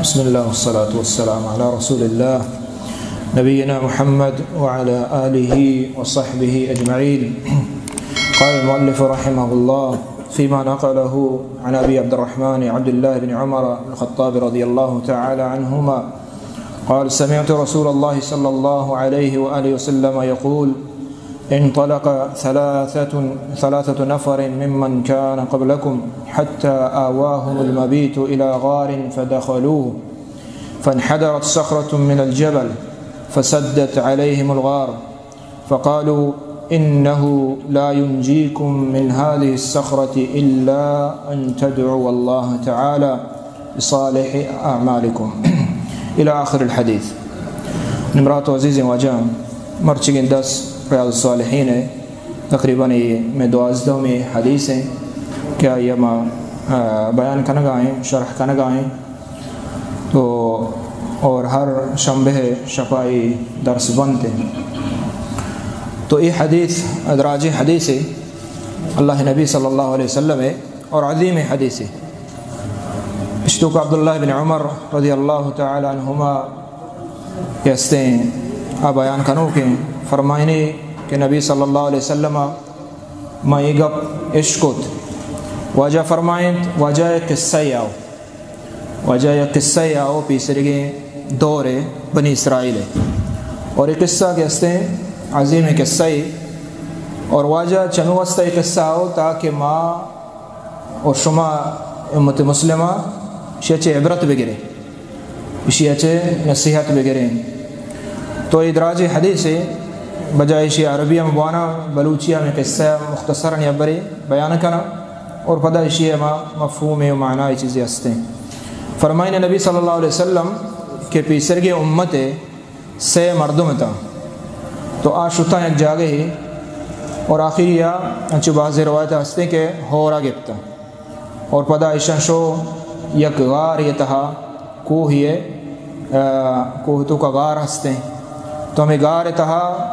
بسم الله والصلاة والسلام على رسول الله نبينا محمد وعلى آله وصحبه أجمعين. قال المؤلف رحمه الله فيما نقله عن أبي عبد الرحمن عبد الله بن عمر بن الخطاب رضي الله تعالى عنهما قال: سمعت رسول الله صلى الله عليه وآله وسلم يقول: انطلق ثلاثة، ثلاثة نفر ممن كان قبلكم حتى آواهم المبيت إلى غار فدخلوه، فانحدرت صخرة من الجبل فسدت عليهم الغار، فقالوا: إنه لا ينجيكم من هذه الصخرة إلا أن تدعوا الله تعالى بصالح أعمالكم. إلى آخر الحديث. نمرات و عزیزیں واجہ، مرچگیں درس ریاض الصالحین ءِ، تقریباً اے مئے دوازدہمی حدیث ایں کہ آئی ءَ ما، آ، بیان کنگا ایں، شرح کنگا ایں۔ تو اور ہر شنبہ ءِ شپا اے درس بنت ایں۔ تو اے حدیث دراجیں حدیثے، اللہ نبی صلی اللہ علیہ وسلم ءِ اور عظیمیں حدیثے۔ اشتوک عبداللہ بن عمر رضی اللہ تعالی عنہما کہ استیں آ بیان کنوکیں، فرمائنی کہ نبی صلی اللہ علیہ وسلم ءَ ما اے گپ اشکت۔ واجہ فرمائنت، واجہ یک قصہ آؤ، واجہ یک قصہ آؤ پیسرگیں دور بنی اسرائیل ءِ۔ اور اے قصہ کہ استیں عظیمیں قصہ اے، اور واجہ چمے واسطہ اے قصہ آؤ تاکہ ما و شما امت مسلمہ اشی ءَ چہ عبرت بگریں، اشی ءَ چہ نصیحت بگریں۔ تو اے دراجیں حدیثے، بجائے اشی عربی ءَ ما بواناں، بلوچی ءَ ہمے قصہ ءَ مختصراً یک برے بیان کناں اور پدا اشی ءَ ما مفہوم و معنی چیزے ہستیں۔ فرمائنی نبی صلی اللہ علیہ وسلم کہ پیسرگیں امت ءِ سے مردم اتاں، تو آ شتاں یک جاگہے اور آخری آ انچو بعض روایت ہستیں کہ ہورا گپتاں اور پدا ایشاں شو یک غارے تہا، کوہے، آ، کوہ توکا غار ہستیں، تو ہمے غار تہا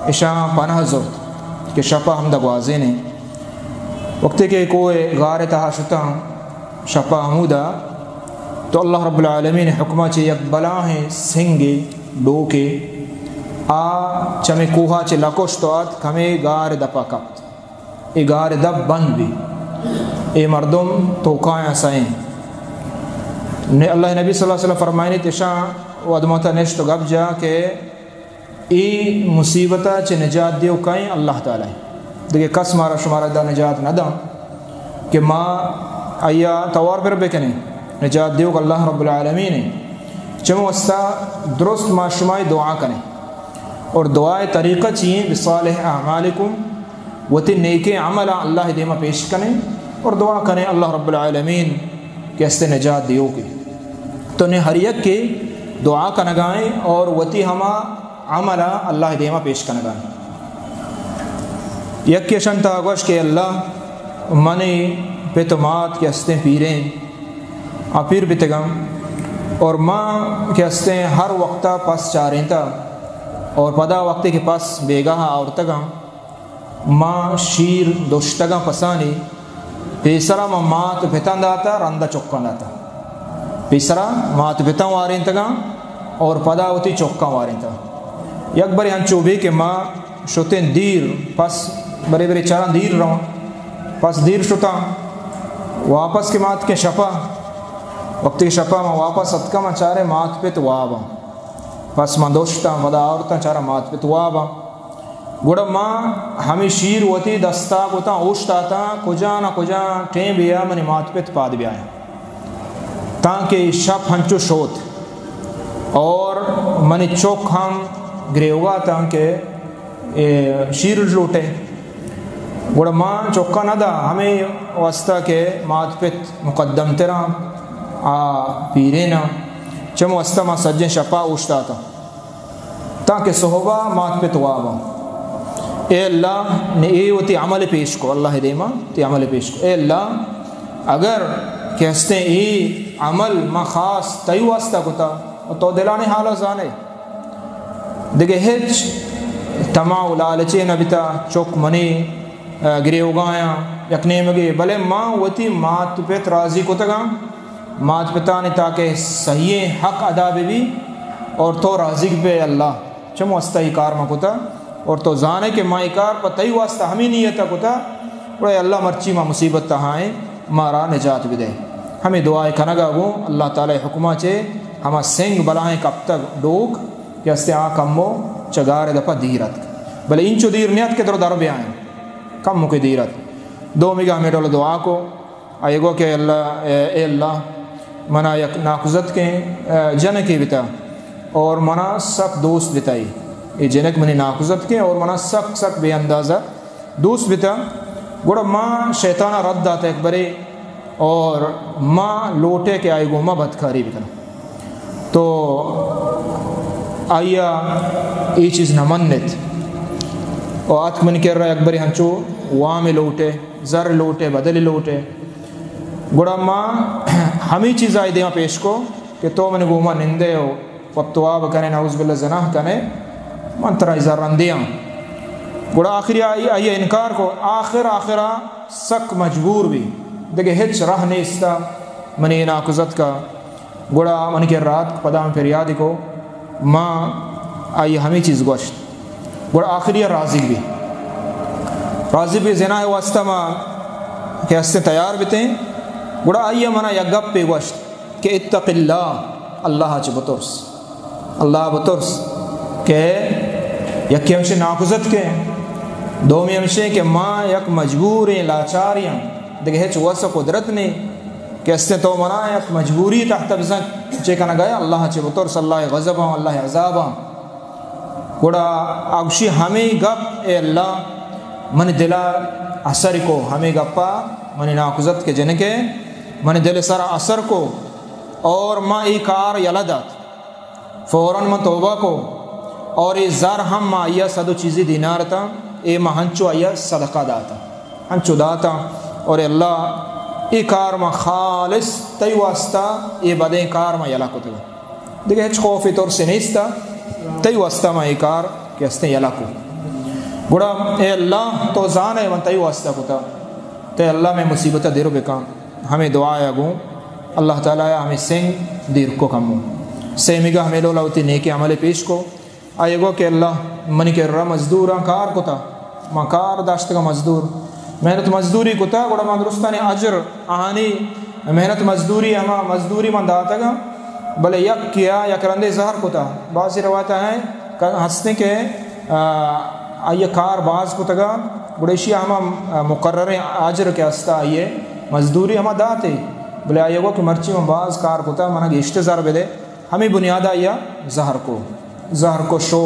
ایشاں پناہ زرت کہ شپا ہمدا گوازینیں۔ وقتے کہ کوہ غار تہا شتاں، شپا ہمودا، تو اللہ رب العالمین حکما چہ یک بلاہیں سنگے، ڈوکے، آ چمے کوہا چہ لکشت و آتک ہمے غار دپا کپت۔ اے غار دپ بند بی۔ اے مردم توکایاں سئیں۔ نے اللہ نبی صلی اللہ علیہ وسلم فرمائنی تشاں و ادمتا نشت و گپ جا کہ اے مصیبت ء چہ نجات دیوک کئیں؟ اللہ تعالی۔ دگہ کس مارا شمارا دا نجات نہ داں کہ ما آیا توار پر بکنیں۔ نجات دیوک اللہ رب العالمین ایں۔ چمو واسطہ درست ما شمائی دعا کنیں۔ اور دعائے طریقہ چی ایں؟ بصالح اعمالکم، وتی نیکیں عملاں اللہ دیما پیش کنیں اور دعا کنیں اللہ رب العالمین کہ است نجات دیوکے۔ تو نے ہر یک کے دعا کنگائیں اور وتی ہما عمل ء اللہ ء دیما پیش کنگا انت۔ یکے اشانی تہا گوشت کہ اللہ، منی پت و مات کہ استیں پیریں، آ پیر بیتگاں، اور ما کہ استیں ہر وقتا پس چارینتا، اور پدا وقتے کہ پس بیگاہ آورتگاں، ما شیر دوشتگاں پسانی، پیسرا ما مات پتاں داتا، رندا چکاں داتا۔ پیسرا مات پتاں وارینتگاں اور پدا وتی چکاں وارینتا۔ یک برے انچو بی کہ ما شتیں دیر، پس برے برے چاراں دیر رواں، پس دیر شتاں، واپس کہ ما اتکیں شپا، وقتی کہ شپا ما واپس اتکاں، ما چاریں مات پت واباں۔ پس ما دوشتاں، پدا آورتاں، چاراں مات پت واباں۔ گڑا ما ہمے شیر وتی دستا کتاں، اوشتاتاں، کجا نہ کجا ٹیم بیا منی مات پت پاد بیایاں، تانکہ شپ ہنچو شوت اور منی چک ہم گریوگا تانکہ اے شیر لوٹے۔ گڑا ما چکا نہ دا، ہمے واسطہ کہ مات پت مقدم تراں، آ پیریناں، چم واسطہ ما سجیں شپا اوشتاتاں۔ تاکہ صحبا مات پت واباں۔ اے اللہ، نے اے وتی عمل پیش کو، اللہ دیما تی عمل پیش کو۔ اے اللہ، اگر کہ ہستیں اے عمل ما خاص تئی واسطہ کتا، تو دلانی حالا زانے۔ دگہ ہچ طمع و لالچے نہ بیتا، چک منی، آ، گریوگایاں یک نیمگے، بلے ما وتی مات پت راضی کتگاں۔ مات پتانی تاکہ صحیح حق ادا بہ بی اور تو راضی بے اللہ، چم واسطہ ای کار ما کتا اور تو زانے کہ ما ای کار پہ تئی واسطہ ہمیں نیت کتا، گڑا اے اللہ مرچی ما مصیبت تہا ہیں، مارا نجات بدے۔ ہمیں دعائے کنگا گوں اللہ تعالی حکمہ چے ہما سنگ بلاہیں کپتگ ڈوک کہ استے آ کمو چگار دپا دیر اتک، بلے انچو دیر نیت کہ درو در بیائیں، کمو کے دیر اتک۔ دومیگا ہمیں ڈول دعا کو، آئی گو کہ اللہ، اے، اے اللہ، منا یک ناکوزتکیں، اے، جنکے بتا اور منا سک دوست بتا۔ اے، اے جنک منی ناکوزتکیں اور منا سک، سک بے اندازہ دوست بتا۔ گڑا ما شیطانا رد داتا یک برے اور ما لوٹے کہ آئی گو ما بدکاری بکناں۔ تو آئیا اے چیز نہ منت۔ و اتک منی کرا یک برے ہنچو وام لوٹے، زر لوٹے، بدل لوٹے۔ گڑا ما ہمیں چیز آئی دیما پیش کو کہ تو منی گوما نندے و وت واب کنے، نعوذ باللہ زنا کنے، من ترا ای زر دیاں۔ گڑا آخری آئی، آئی انکار کو، آخر، آخرا سک مجبور بی، دگہ ہچ راہ نیستا، منی ناکوزتکا۔ گڑا منی کرا اتک، پدا من پریادی کو، ما آئی ہمیں چیز گوشت۔ گڑا آخری راضی بی، راضی بی زنا واسطہ ما کہ ہستیں تیار بتیں۔ گڑا آئی منا یک گپے گوشت کہ اتق اللہ، اللہ چہ بترس، اللہ بترس۔ کہ یکی ہمشی ناکوزتکیں، دومی ہمشی کہ ما یک مجبوریں لاچاریں، دگہ ہچ وس و قدرت نے کہ استیں تو منا یک مجبوری تحت بزن، چے کنگا ئے؟ اللہ چے بترس، اللہ غضباں، اللہ عذاباں۔ گڑا آ گوشی ہمے گپ، اے اللہ، منی دلا اثر کو، ہمے گپا منی ناکوزتکے جنکے منی دل سرا اثر کو اور ما اے کار یلہ دات۔ فوراً من توبہ کو اور اے زر ہم ما آئیا صد و چیزی دینار اتاں، اے ما ہنچو آئیا صدقہ داتا، ہنچو داتا۔ اور اے اللہ، اے کار ما خالص تئی واسطہ، اے بدیں کار ما یلہ کتگا۔ دگہ ہچ خوف ترس نیستا، تئی واسطہ ما اے کار کہ استیں یلہ کو۔ گڑا اے اللہ، تو زانے من تئی واسطہ کتا، تے اللہ مئے مصیبت دیر بکن۔ ہمیں دعایا گوں اللہ تعالی ہمیں سنگ دیر کو کمو۔ سیمیگا ہمیں لولا وتی نیکیں عمل پیش کو۔ آئی گو کہ اللہ، منی کرا مزدوراں کار کتا، ما کار داشتگا مزدور، محنت مزدوری کتا، گڑا ما درستانی اجر آہانی محنت مزدوری، ہما مزدوری من داتگا، بلے یک کیا یک رندے زہر کتا۔ بعضی روایت ہیں کہ ہستیں کہ، آ، آئی کار باز کتگا، گڑا ایشی ہما مقرریں اجر کہ ہستا آئی مزدوری ہما داتے، بلے آئی گو کہ مرچی من باز کار کتا، منا گیشتر زر بدے۔ ہمے بنیادا آئیا زہر کو، زہر کو شو۔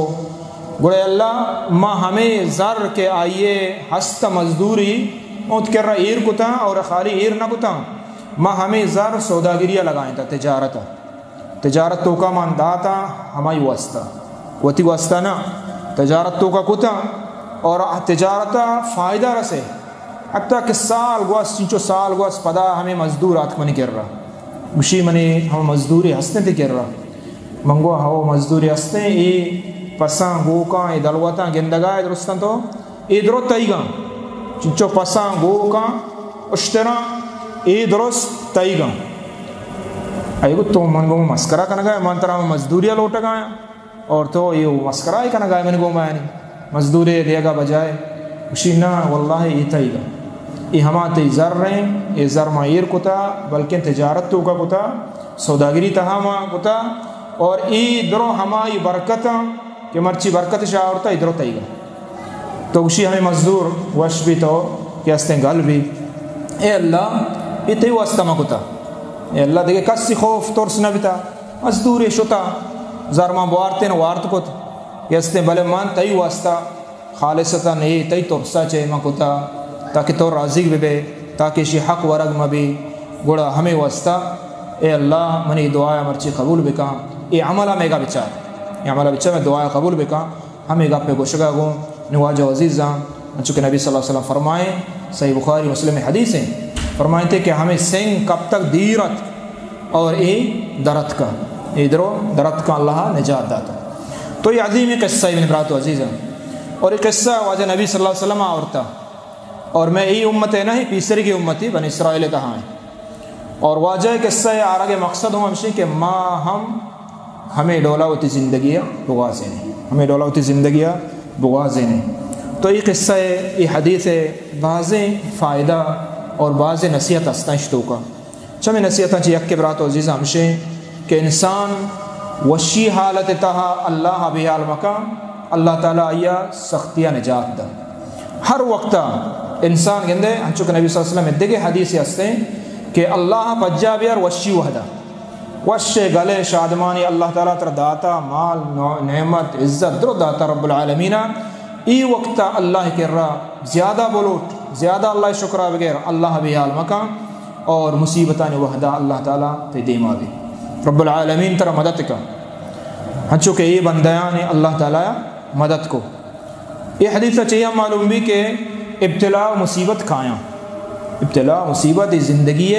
گڑا اللہ، ما ہمے زر کہ آئیے ہست مزدوری اونت کرا ایر کتاں اور خالی ایر نہ کتاں، ما ہمے زر سوداگریا لگائینتا، تجارتا۔ تجارت توکا من داتا ہمائی واسطہ، وتی واسطہ نہ، تجارت توکا کتاں اور تجارتا فائدہ رسے۔ حتیٰ کہ سال گوست، چنچو سال گوست، پدا ہمے مزدور آتک منی کرا۔ گوشی، منی ہم مزدوری ہستیں تئی کرا؟ من گو، ہو، مزدوری ہستیں، اے پساں گوکاں، اے دلوتاں گندگا ئے درستاں تو، اے درو تئیگاں۔ چنچو پساں گوکاں اشتراں، اے درست تئیگاں۔ آئی گو، تو من گو مسکرا کنگا ئے، من ترا ہم مزدوریا لوٹگا آں۔ اور تو اے مسکرا ئے کنگا ئے منی گوما، یعنی مزدورے دیگا بجائے؟ گوشی، نہ واللہ، اے تئیگا، اے ہما تئی زر ایں، اے زر ما ایر کتا، بلکیں تجارت توکا کتا، سوداگری تہا ما کتا، اور اے درو ہمائی برکتاں کہ مرچی برکتش آورتا، اے درو تئیگا۔ تو گوشی، ہمے مزدور وش بی تو کہ استیں گل بی۔ اے اللہ، اے تئی واسطہ ما کتا۔ اے اللہ، دگہ کسی خوف ترس نہ بیتا۔ مزدورے شتا، زر ما بوارتین، وارت کت، گستیں، بلے من تئی واسطہ خالصتاً اے تئی ترسا چہ ما کتا، تاکہ تو راضی ببے، تاکہ اشی حق ورگ مبی۔ گڑا ہمے واسطہ، اے اللہ، منی دعایا مرچی قبول بکن، اے عملا میگا بچار، اے عملا بچار، مئے دعایا قبول بکن۔ ہمے گپے گوشگا گوں نوں واجہ عزیزاں، انچو کہ نبی صلی اللہ علیہ وسلم فرمائیں، صحیح بخاری مسلم حدیث ہیں، فرمائیں تھے کہ ہمیں سنگ کپتگ دیر ات اور اے درتکا، اے درو درتکا اللہ نجات داتا۔ تو یہ عظیم قصہ ابن برات عزیزاں، اور یہ قصہ واجہ نبی صلی اللہ علیہ وسلم آورتا، اور میں ای امت ہے نہیں، پیسر کی امتی بن اسرائیل تہا ہیں۔ اور واجہ قصہ آرگ مقصد ہوں ہمشی کہ ما ہم ہمے ڈولا وتی زندگی بگوازینیں، ہمے ڈولا وتی زندگی بگوازینیں۔ تو ای قصہ، ای حدیث بازیں فائدہ اور بازیں نصیحت ہستاں اش توکا۔ چمے نصیحتاں چہ یک برات عزیز ہمشیں کہ انسان وشی حالت تہا اللہ بیال مکان، اللہ تعالی آیا سختیا نجات دا۔ ہر وقتا انسان گندے، انچو کہ نبی صلی اللہ علیہ وسلم دگہ حدیث ہستیں کہ اللہ پجا بیار وشی وحدہ، وش گلے شادمانی اللہ تعالی تر داتا، مال، نو-، نعمت، عزت درو داتا رب العالمین۔ ای وقتا اللہ کرا زیادہ بلوٹ، زیادہ اللہ شکرا بغیر، اللہ بیال مکان اور مصیبتانی وحدہ اللہ تعالی تے دیما بی۔ رب العالمین ترا مدد کا، ہنچو کہ ای بندیان اللہ تعالی مدد کو۔ یہ حدیث چہ ہم معلوم بی کہ ابتلا و مصیبت کایاں، ابتلا و مصیبت ای زندگی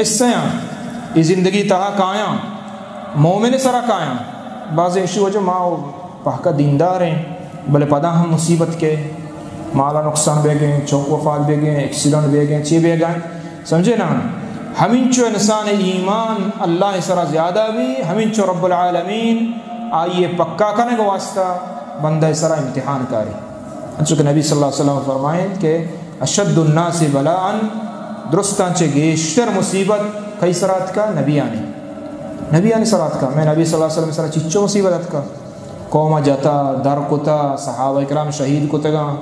حصہ ہیں، ای زندگی تہا کایاں، مومن سرا کایاں۔ بعض ایشی وجہ ما پہکا دیندار ہیں، بلے پدا ہم مصیبت کے، مالا نقصان بیگیں، چوک وفات بیگیں، ایکسیڈنٹ بیگیں، چی بیگیں، سمجھے نا؟ ہمینچو انسان ایمان اللہ سرا زیادہ بی، ہمینچو رب العالمین آئیے پکا کنگ واسطہ بندہ سرا امتحان کاری۔ انچو کہ نبی صلی اللہ علیہ وسلم فرمائیں کہ اشد الناس بلاء، درستاں چہ گیشتر مصیبت کئی سرا اتکا؟ نبیانی، نبیانی سرا اتکا۔ میں نبی صلی اللہ علیہ وسلم سرا چچو مصیبت اتکا؟ قوم جتا، در کتا، صحابہ کرام شہید کتگاں،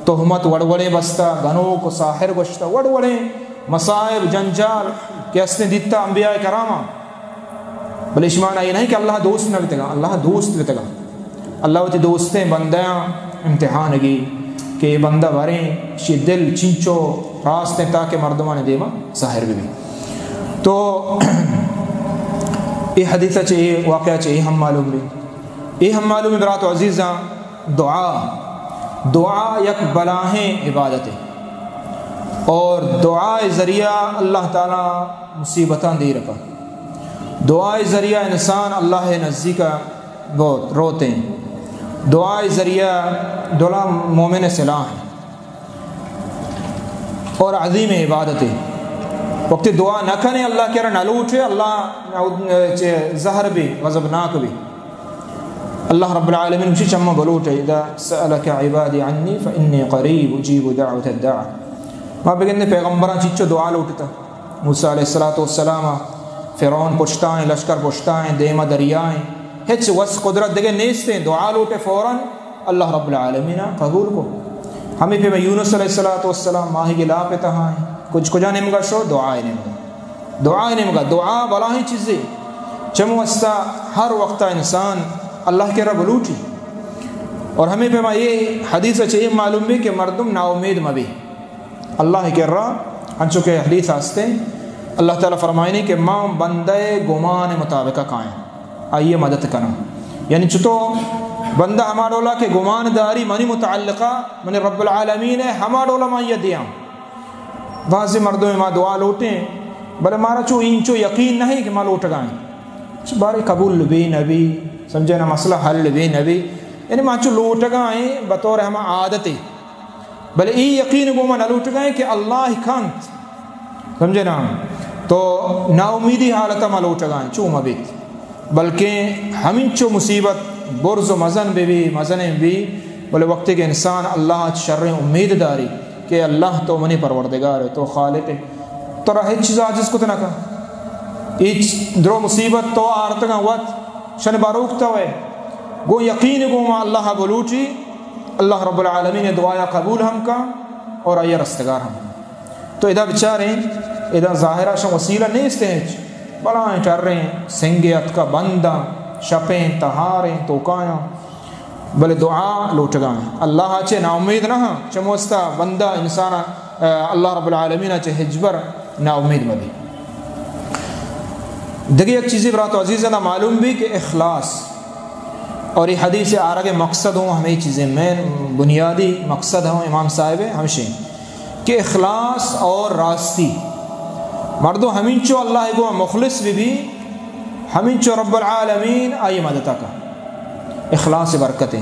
تہمت وڑ وڑیں بستا، گنوک و ساحر گوشتا، وڑ وڑیں مصائب جنجال کہ استیں دیتا انبیاء کراماں۔ بلے اشی معنی یہ نہیں کہ اللہ دوست نہ بتگاں، اللہ دوست بتگاں۔ اللہ وتی دوستیں بندیاں امتحان گی کہ یہ بندہ بریں، شی دل چنچو راستیں تاکہ مردمان دیما ظاہر بی۔ تو یہ حدیثہ چہ، یہ واقعہ چہ یہ ہم معلوم بی۔ اے ہم معلوم برات و عزیزاں، دعا، دعا یک بلاہیں عبادت ہے اور دعا ذریعہ اللہ تعالی مصیبتاں دیر کا۔ دعا ذریعہ انسان اللہ نزدیک بہت روتے ہیں۔ دعا ذریعہ دلا مومن سلاح ہے اور عظیم عبادت ہے۔ وقت دعا نہ کنے، اللہ کرا نہ لوٹے، اللہ چہ زہر بی، غضبناک بی۔ اللہ رب العالمین گوشی چما بلوٹے، اذا سألك عبادي عني فإني قريب أجيب دعوة الداع۔ ما بگندے پیغمبراں چچو دعا لوٹتا۔ موسیٰ علیہ الصلوۃ والسلام فرعون پشتائیں، لشکر پشتائیں، دیما دریائیں، ہچ وس قدرت دگہ نیستیں، دعا لوٹے فوراً اللہ رب العالمین قبول کو۔ ہمیں پہ یونس علیہ الصلوۃ والسلام ماہی کے لاپ تہائیں، کچھ کجا نیمگا شو، دعا نیمگا۔ دعا نیمگا، دعا بلاہیں چیزے۔ چمو استا ہر وقتا انسان اللہ کے رب لوٹی۔ اور ہمیں پہ ما یہ حدیث اچھے یہ معلوم بھی کہ مردم نا امید مبی اللہ کے را، انچو کہ حدیث ہستے، اللہ تعالی فرمائنی کہ ما بندے گمان مطابق کائیں، آئیے مدد کناں۔ یعنی چتو بندہ ہما ڈولا کہ گمان داری منی متعلقہ، منی رب العالمین ہے، ہما ڈولا ما یہ دیاں۔ بعضی مردم ما دعا لوٹیں، بلے مارا چو اینچو یقین نہیں کہ ما لوٹگائیں۔ چہ بارے قبول بی نبی، سمجھے نا، مسئلہ حل بی نبی۔ یعنی ما چو لوٹگائیں بطور ہما عادتے۔ بلے ای یقین گو ما نہ لوٹگائیں کہ اللہ کنت۔ سمجھے نا؟ تو ناامیدی حالت ما لوٹگائیں، چو ما بیت۔ بلکہ ہمینچو مصیبت برز و مزن بہ بی، مزنیں بی، بلے وقتے کہ انسان اللہ ء چہ شریں امید داری کہ اللہ تو منی پروردگار ہے، تو خالق ہے، تو را ہچ چیز عاجز کت نہ کن۔ ہچ درو مصیبت تو آرتگاں وت، شن باروک تو ہے۔ گو یقین گو ما اللہ بلوٹی، اللہ رب العالمین دعایا قبول ہم کن اور آئی رستگار ہم کن۔ تو ادا بچاریں، ادا ظاہرا شان وسیلہ نیست ہچ، بلاہیں ٹریں سنگے اتکا بنداں، شپیں تہاریں توکایاں، بلے دعا لوٹگائیں۔ اللہ چہ ناامید نہ ہاں، چموستا بندہ انسان، آ، اللہ رب العالمین چہ ہچبر ناامید مبی۔ دگہ یک چیزی برات و عزیزانا معلوم بی کہ اخلاص اور یہ حدیث آرگ مقصد ہوں ہمیں چیزیں، مین بنیادی مقصد ہوں امام صاحب ہمشیں کہ اخلاص اور راستی، مردم ہمینچو اللہ گو مخلص بی بی، ہمینچو رب العالمین آئی مدد کا۔ اخلاص برکتیں۔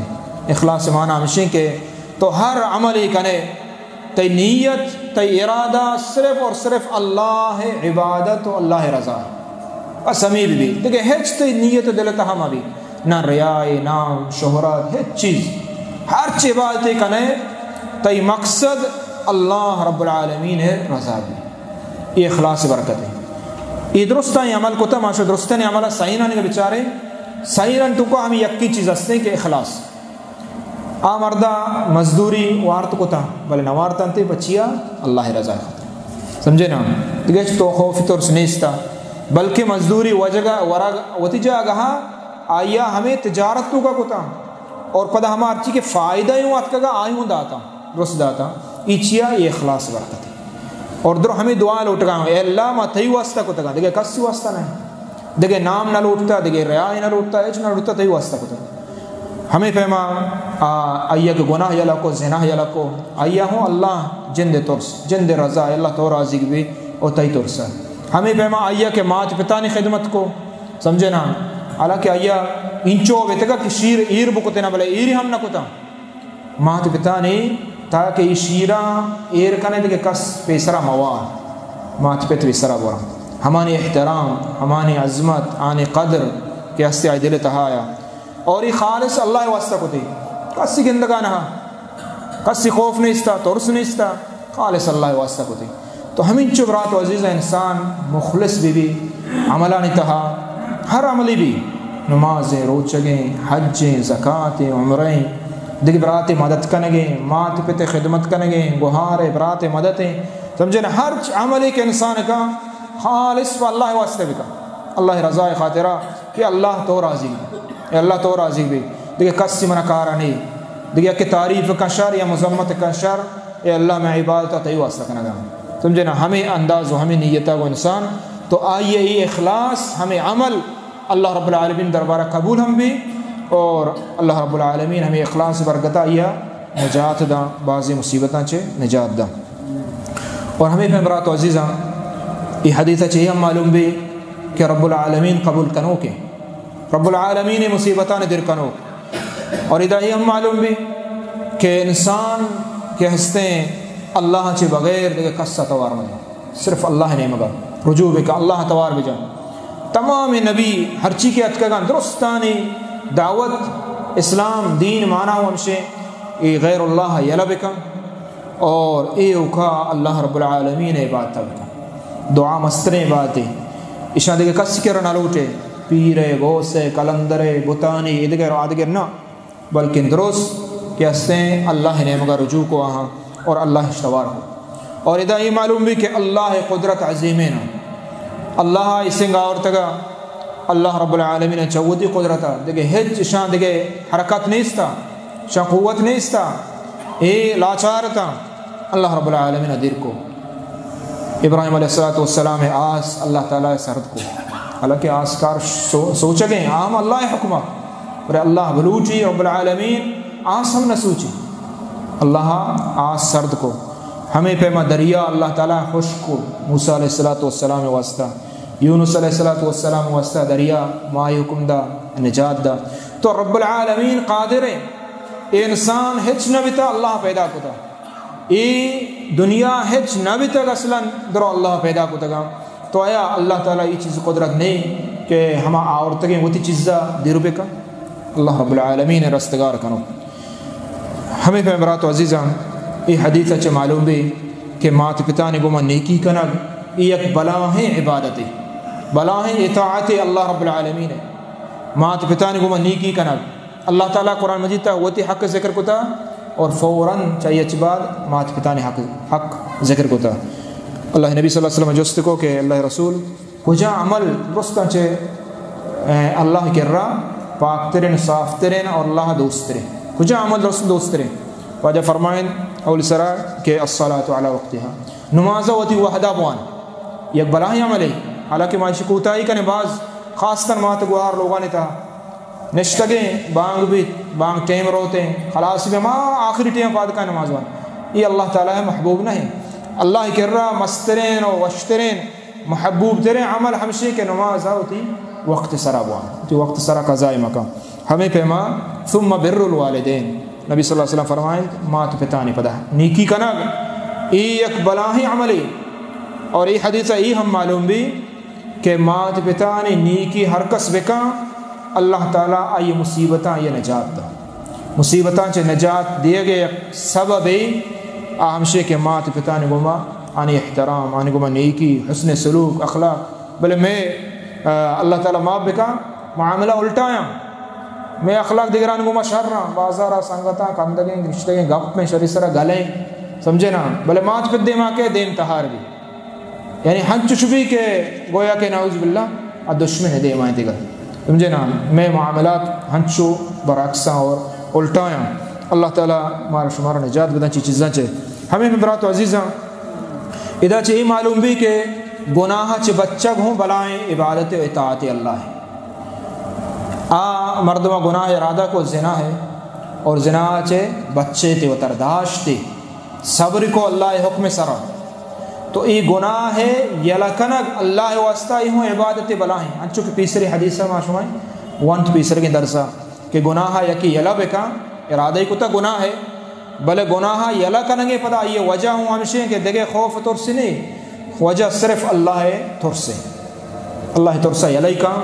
اخلاص معنی ہمشیں کہ تو ہر عملی کنے، تئی نیت، تئی ارادہ صرف اور صرف اللہ ءِ عبادت و اللہ ءِ رضا۔ بس ہمے بہ بیت، دگہ ہچ تئی نیت و دل ءِ تہا مہ بیت، نہ ریا، نام، شہرت، ہچ چیز۔ ہرچ عبادتے کن ئے، تئی مقصد اللہ رب العالمین ءِ رضا بیت۔ اے اخلاص ءِ برکت اِنت۔ اے درستانی عمل کتہ، ما شو درستانی عمل ءَ سہی نہ بچاریں، سہی نہ تو کو ہمے یکیں چیز ہستیں کہ اخلاص۔ آ مردا مزدوری وارت کتہ، بلے نہ وارتنت پہ چیا؟ اللہ ءِ رضا ءِ خاطر۔ سمجھے نا؟ دگہ ہچ تو خوف ترس نیستا، بلکہ مزدوری وجگہ ورگ وتی جاگہ، آیا ہمے تجارت تو کا کتہ اور پدا ہما ہرچی کہ فائدہ یوں اتکگا آیوں داتا، درست داتا۔ ای چیا؟ ای اخلاص برکت۔ اور در ہمے دعا لوٹگا، اے اللہ، ما تئی واسطہ کتگا، دگہ کسی واسطہ نہیں۔ دگہ نام نہ لوٹتا، دگہ ریا نہ لوٹتا، ہچ نہ لوٹتا، تئی واسطہ کتگ۔ ہمے پیما آ، آیا کہ گناہ یلہ کو، زنا یلہ کو، آیا ہوں اللہ جند ترس، جند رضا، اللہ تو راضی بی او تئی ترس۔ ہمے پیما آیا کہ مات پتانی خدمت کو، سمجھے نا؟ حالانکہ آیا انچو بیتگا کہ شیر ایر بکتے نا، بلے ایری ہم نہ کتا۔ مات پتانی تاکہ ای شیراں ایر کنے دگہ کس پیسرا موار، مات پت پیسرا بورا۔ ہمانی احترام، ہمانی عظمت، آنی قدر کہ ہستی آئی دل تہایا۔ اور ای خالص اللہ واسطہ کتی، کسی گندگا نہ، کسی خوف نیستا، ترس نیستا، خالص اللہ واسطہ کتی۔ تو ہمینچو برات و عزیز انسان مخلص بی بی، عملانی تہا ہر عملی بی، نمازیں، روچگیں، حجیں، زکاتیں، عمریں، دگہ براتے مدد کنگیں، مات پت خدمت کنگیں، گہارے براتے مددیں، سمجھے نا؟ ہر چ-، عملی کہ انسان کا خالص پہ اللہ واسطہ بکا، اللہ رضا خاطرہ کہ اللہ تو راضی بی، اے اللہ تو راضی بی، دگہ کسی منا کارا نہیں، دگہ کہ تعریف کا شر یا مذمت کا شر، اے اللہ، میں عبادت تئی واسطہ کنگا۔ سمجھے نا؟ ہمیں انداز و ہمیں نیتا کو انسان تو آئیے ای اخلاص، ہمیں عمل اللہ رب العالمین دربارہ قبول ہم بی اور اللہ رب العالمین ہمیں اخلاص برکتا آئیا نجات دا، بعضی مصیبتاں چے نجات دا۔ اور ہمیں پہ برات و عزیزاں، ای حدیث چے ہم معلوم بی کہ رب العالمین قبول کنوکے، رب العالمین مصیبتاں در کنوک۔ اور ادا یہ ہم معلوم بی کہ انسان کہ ہستیں اللہ چے بغیر دگہ کس توار مدے، صرف اللہ نیمگا رجوع بکا، اللہ توار بجا۔ تمام نبی ہرچی کہ اتکگان درستانی دعوت اسلام دین مانا و ہمشے ای غیر اللہ یلہ بکن اور ای اوکا اللہ رب العالمین عبادت بکن۔ دعا مستریں عبادتے۔ اشان دگہ کسی کرا نہ لوٹے، پیرے، غوثے، قلندرے، بتانی، ادگر آدگر نہ، بلکن درست کہ ہستیں اللہ نیمگا رجوع کو آہاں اور اللہ اشتوار ہو۔ اور ادا یہ معلوم بی کہ اللہ قدرت عظیمین۔ اللہ اسنگ آورتگا، اللہ رب العالمین چوتی قدرتا، دگہ ہچ اشان دگہ حرکت نیستا، اشان قوت نیستا، اے لاچارتا، اللہ رب العالمین دیر کو۔ ابراہیم علیہ الصلوۃ والسلام آس اللہ تعالی سرد کو۔ حالانکہ آس کار سو-، سوچگیں، عام اللہ حکمہ۔ پر اللہ بلوٹی رب العالمین آس ہم نہ سوچی۔ اللہ آس سرد کو۔ ہمیں پیما دریا اللہ تعالی خشک کو۔ موسیٰ علیہ الصلوۃ والسلام واسطہ، یونس علیہ الصلوۃ والسلام واسطہ دریا مائی حکم دا، نجات دا۔ تو رب العالمین قادر ہے۔ اے انسان ہچ نہ بیتا، اللہ پیدا کتا۔ اے دنیا ہچ نہ بیتگ، اصلاً درو اللہ پیدا کتگا۔ تو آیا اللہ تعالی ای چیز قدرت نہیں کہ ہما آورتگیں وتی چیزا دیر بکن؟ اللہ رب العالمین رستگار کنو۔ ہمیں پہ برات و عزیزاں، ای حدیث چہ معلوم بی کہ مات پتانی گوما نیکی کنگ، ای یک بلاہیں عبادتے، بلاہیں اطاعتے اللہ رب العالمین ہے۔ مات پتانی گوما نیکی کنگ، اللہ تعالی قرآن مجید تا وتی حق ذکر کتا اور فوراً چاہیے چ بعد مات پتانی حق، حق ذکر کتا۔ اللہ نبی صلی اللہ علیہ وسلم جست کو کہ اللہ رسول، کجا عمل درستاں چہ، اے، اللہ کرا پاک ترین، صاف ترین اور اللہ دوست ترین؟ کجا عمل درست دوست ترین؟ واجہ فرمائن، اول سرا کہ الصلاۃ علی وقتها، نماز وتی وحدہ بوان۔ یک بلاہیں عملے، حالانکہ ما اشی کوتاہی کنے باز، خاص کر مات گوار لوگانی تہا۔ نشتگیں، بانگ بیت، بانگ ٹیم روتیں، خلاص بی ما آخری ٹیم پاد کا نماز وان۔ ای اللہ تعالی محبوب نہیں۔ اللہ کرا مسترین و وشترین، محبوب ترین عمل ہمشی کہ نماز ہوتی وقت سرا بوان، ہوتی وقت سرا قضاء مکن۔ ہمیں پیما ثم بر الوالدین، نبی صلی اللہ علیہ وسلم فرمائیں، مات پتانی پدا نیکی کنگ۔ اے یک بلاہیں عملے۔ اور اے حدیث ءَ اے ہم معلوم بی کہ مات پتانی نیکی ہر کس بکاں، اللہ تعالیٰ آئی مصیبتاں آئی نجات دا۔ مصیبتاں چہ نجات دیگ ءِ یک سببے آ ہمشی کہ مات پتانی گوما آنی احترام، آنی گوما نیکی، حسن سلوک، اخلاق۔ بلے مئے، آ، اللہ تعالیٰ معاف بکاں، معاملہ الٹایاں۔ مئے اخلاق دگرانی گوما شراں، بازارا سنگتاں کندگیں، گشتگیں، گپ میں شری سرا گلیں، سمجھے نا؟ بلے مات پت دیما کہ دیم تہار بی۔ یعنی ہنچش بی کہ گویا کہ نعوذ باللہ آ دشمن دیما دیگا۔ سمجھے نا؟ مئے معاملات ہنچو برعکساں اور الٹایاں۔ اللہ تعالیٰ مارا شمارا نجات بدن چی چیزاں چے۔ ہمیں برات و عزیزاں، ادا چہ اے معلوم بی کہ گناہ چہ بچگ ہوں بلائیں عبادت و اطاعت اللہ ہے۔ آ مردم گناہ ارادہ کو زنا ہے اور زنا چہ بچے تے وتر داشتے، صبر کو اللہ حکم سرا۔ تو اے گناہ ہے یلہ کنگ اللہ واسطہ، اے ہوں عبادت بلائیں۔ انچو کہ پیسری حدیث ما شمائیں وانت پیسرگیں درسا کہ گناہ یکی یلہ بکاں، ارادہ کتا گناہ ہے، بلے گناہ یلہ کنگے پدا آئی وجہ ہوں ہمشیں کہ دگہ خوف ترس نے، وجہ صرف اللہ ترس ہے۔ اللہ ترسا یلہ کاں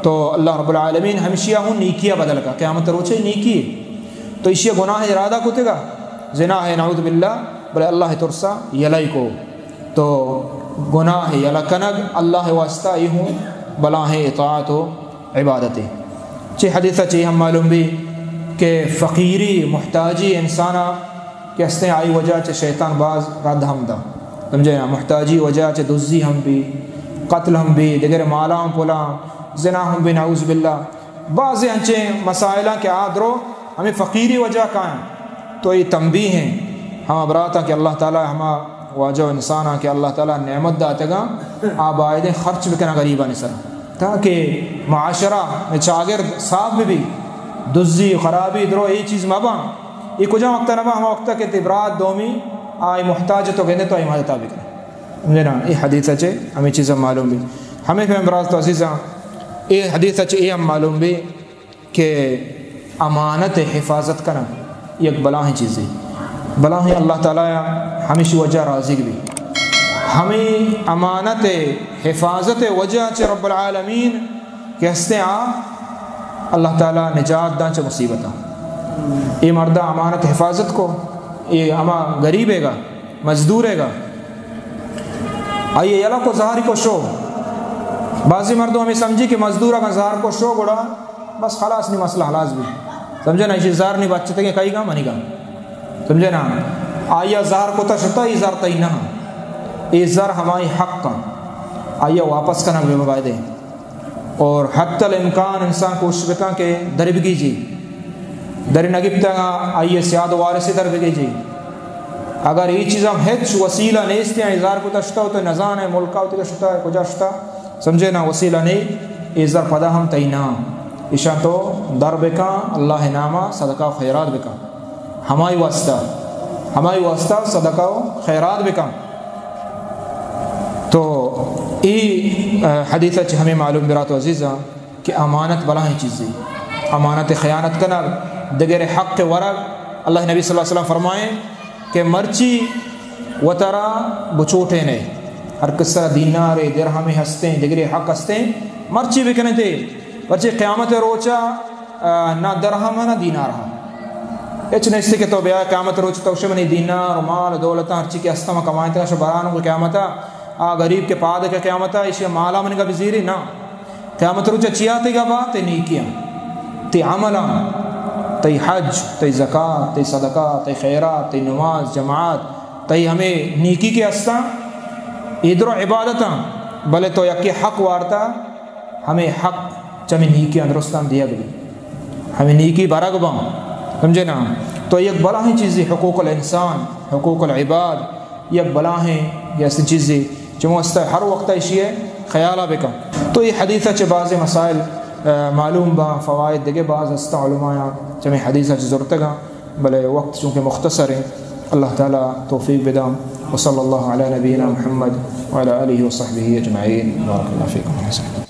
تو اللہ رب العالمین ہمشیا ہوں نیکیا بدل کا، قیامت روچے نیکی ہے۔ تو اشیا گناہ ارادہ کتگا، زنا ہے نعوذ باللہ، بلے اللہ ترسا یلہ کو۔ تو گناہ یلہ کنگ اللہ واسطہ اے ہوں بلاہیں اطاعت و عبادتے۔ چہ حدیث چہ ہم معلوم بی کہ فقیری، محتاجی انسانا کہ ہستیں آئی وجہ چہ شیطان باز رد ہم دا۔ سمجھے نا؟ محتاجی وجہ چہ دزی ہم بی، قتل ہم بی، دگر مالاں پلاں، زنا ہم بی، نعوذ باللہ۔ بعض انچیں مسائلاں کہ آ درو ہمیں فقیری وجہ کائیں، تو اے تنبیہ ہیں ہما براتاں کہ اللہ تعالیٰ، ہما واجہ و انساناں کہ اللہ تعالیٰ نعمت داتگاں، آ بایدیں خرچ بکناں غریبانی سر، تاکہ معاشرہ میں چاگرد صاف بہ بی، دزی و خرابی درو اے چیز مباں۔ اے کجا وقت نباں؟ ہما وقت کہ تی برات دومی آئی محتاج تو گندے تو آئی مدد بکن۔ سمجھے نا؟ اے حدیث چے ہمیں چیز معلوم بی۔ ہمیں فہم برات و عزیزاں، اے حدیث چے اے ہم معلوم بی کہ امانت حفاظت کنگ یک بلاہیں چیزے، بلاہیں اللہ تعالیٰ ہمیشی وجہ راضی بی۔ ہمیں امانت حفاظت وجہ چہ رب العالمین کہ ہستیں آ اللہ تعالیٰ نجات داں چہ مصیبتاں۔ اے مردہ امانت حفاظت کو، اے ہما غریبے گا، مزدورے گا، آئی یلہ کو زہری کو شو۔ بعضی مردم ہمیں سمجھی کہ مزدور اگاں زہر کو شو گڑا بس خلاص، نی مسئلہ خلاص بی۔ سمجھے نا؟ ایشی زہر نی بچتگیں کئی گا منی گا۔ سمجھے نا؟ آئی زہر کو تا شتا، اے زہر تئی نہ۔ اے زہر ہمائی حق کن۔ آئی واپس کنگ بے بایدے۔ اور حتی الامکان انسان کوشش بکن کہ در بگیجی۔ در نگپتگا آئی سیاد وارث در بگیجی۔ اگر اے چیز ہم ہچ وسیلہ نیست، اے زہر کو تا شتا، تو نزانے ملکا تو شتا، کجا شتا، سمجھے نا، وسیلہ نے، اے زر پدا ہم تئی نام۔ ایشاں تو در بکاں، اللہ ناما صدقہ و خیرات بکاں۔ ہمائی واسطہ، ہمائی واسطہ صدقہ و خیرات بکاں۔ تو اے، آ، حدیث چہ ہمیں معلوم برات و عزیزاں کہ امانت بلاہیں چیزے۔ امانت خیانت کنگ، دگر حق ورگ۔ اللہ نبی صلی اللہ علیہ وسلم فرمائیں، کہ مرچی وترا بچوٹینے، ہر کس سرا دینارے، درہمے ہستیں، دگرے حق ہستیں، مرچی بکنے تے، مرچی قیامت روچا، آ، نہ درہم نہ دینار ہا۔ ہچ نیستی کہ تو بیا قیامت روچ تو شمنی دینار و مال و دولت ہرچی کہ ہستم کمائیں تگا شو برانو کہ قیامتا آ غریب کے پاد کے قیامتا ایشی مالا منگا بزیری نہ۔ قیامت روچ چیا تئی گپا؟ تئی نیکیاں، تئی عملاں، تئی حج، تئی زکات، تئی صدقہ، تئی خیرات، تئی نماز جماعت، تئی ہمے نیکی کہ ہستاں، اے درو عبادتاں، بلے تو یکے حق وارتا، ہمے حق چمی نیکیاں درستاں دیگ بی، ہمے نیکی برگ باں، سمجھے نا؟ تو یک بلاہیں چیزی حقوق الانسان، حقوق العباد، یک بلاہیں یا اسیں چیزے چمو است، ہر وقت ایشی ء خیال ء بکن۔ تو اے حدیث ء چہ بازیں مسائل، آ، معلوم باں، فوائد دگہ باز ہستاں، علمایاں چمے حدیث ء چہ زرتگاں، بلے وقت چونکہ مختصر ہیں۔ اللہ تعالی توفیق بداں۔ وصلی اللہ علی نبینا محمد وعلی آلہ وصحبہ اجمعین۔ بارک اللہ فیکم۔